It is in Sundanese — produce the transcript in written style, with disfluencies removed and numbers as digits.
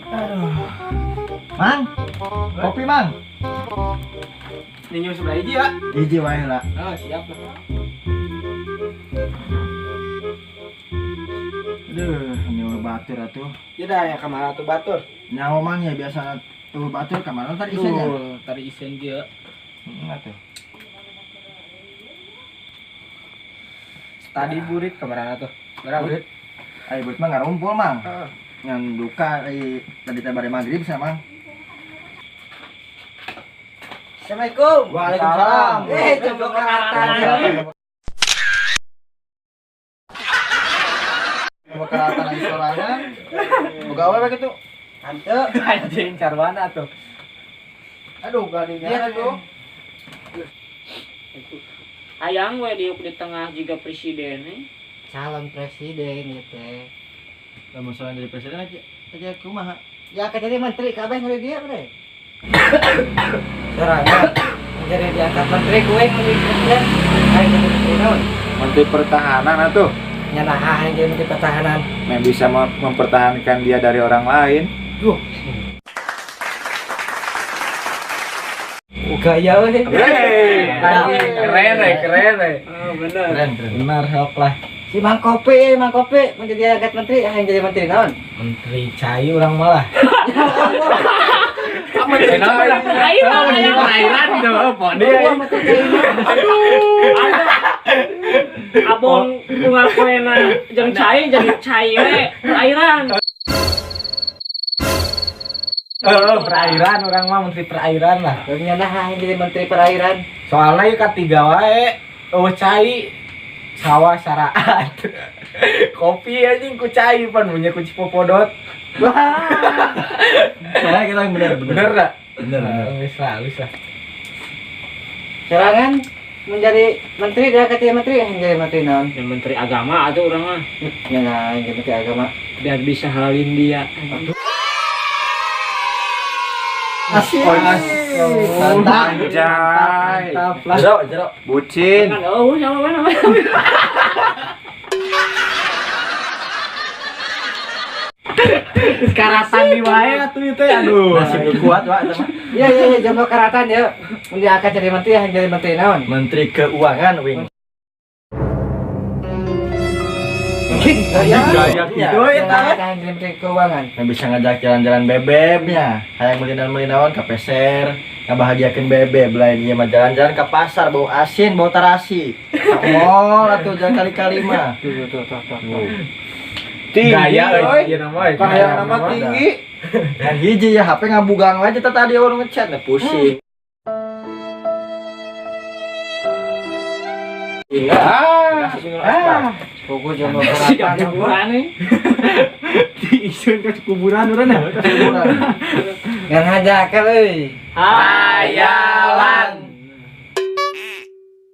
Aduh. Mang, kopi, Mang. Ninyu sebelah hiji ya. Hiji wae lah. Oh, siap lah. Aduh, ini udah batur atuh. Ya dah ya kamana tuh batur. Nyawa Mang ya biasa tuh batur kamana tadi isennya. Tuh, tadi isen dia. Heeh atuh. Tadi burit kamana tuh? Berapa burit? Ayo burit mah ngarumpul, Mang. Heeh. Ngan duka tadi teh bade maghrib sama Mang. Assalamualaikum. Waalaikumsalam. Coba keratan. Coba keratan lagi sorangan. Boga awewe kitu. Tante. Anjing carwana tuh. Aduh, gadinya Iya, tuh. Hayang we diuk di tengah jiga presiden eh. Calon presiden ieu teh. Lamun soalnya jadi presiden aja aja kumaha? Ya akan jadi menteri kabeh ngeri dia bre. Sorangan menjadi diangkat menteri gue menjadi presiden. Aing jadi menteri naon? Menteri Pertahanan atuh. Nya naha aing jadi menteri pertahanan. Yang bisa mempertahankan dia dari orang lain. Duh. Gaya euy. Hey. Keren eh, keren eh. Oh, bener. Keren, keren. Benar sok lah. Si Mang Kopi, Mang Kopi menjadi diangkat menteri, aing jadi menteri naon? Menteri cai orang malah. Menteri cai. Perairan, Menteri perairan tuh, apa dia? Wah, menteri cai mah. Abong unggal poena jeung cai jadi cai we perairan. Oh, perairan orang mah menteri perairan lah. Nya naha aing jadi menteri perairan. Soalnya ieu katiga wae, eueuh cai sawah saraat. Kopi anjing ku cai pan punya ku Cipopodot. Wah. Saya kita yang bener, bener. Bener dah? Bener, bener. Wis lah, wis lah. Sorangan menjadi menteri diangkat jadi menteri, aing jadi menteri naon? Ya, menteri agama atuh urang mah Nya naha aing jadi menteri agama. biar bisa halalin dia. Asik. Mantap. Anjay. Mantap lah. Jero, jero. Bucin. Kan oh sama mana? Karatan di wae atuh ieu teh aduh. Nasib nu kuat, Pak, eta mah. Iya iya iya jomblo karatan ya. Mun diangkat jadi menteri aing jadi menteri naon? Menteri Keuangan wing. Gaya Gaya gitu eta. Aing jadi menteri keuangan. Yang bisa ngajak jalan-jalan bebebnya. Hayang meuli naon ka peser, ngabahagiakeun bebeb lain ieu mah jalan-jalan ke pasar bau asin, bau tarasi. Ka mall atuh jalan kali-kali mah. Tuh tuh tuh tuh. tuh. Tinggi. Gaya euy. euy, ieu nama euy. Kahayang nama tinggi. Kan hiji ya HP ngabugang aja teh tadi orang ngechat nah pusing. Ah. Ah. Pugu jomblo Siap karatan. kuburan eh. Diisuin ke kuburan urang nah. Ngan hajakeun euy. Hayalan.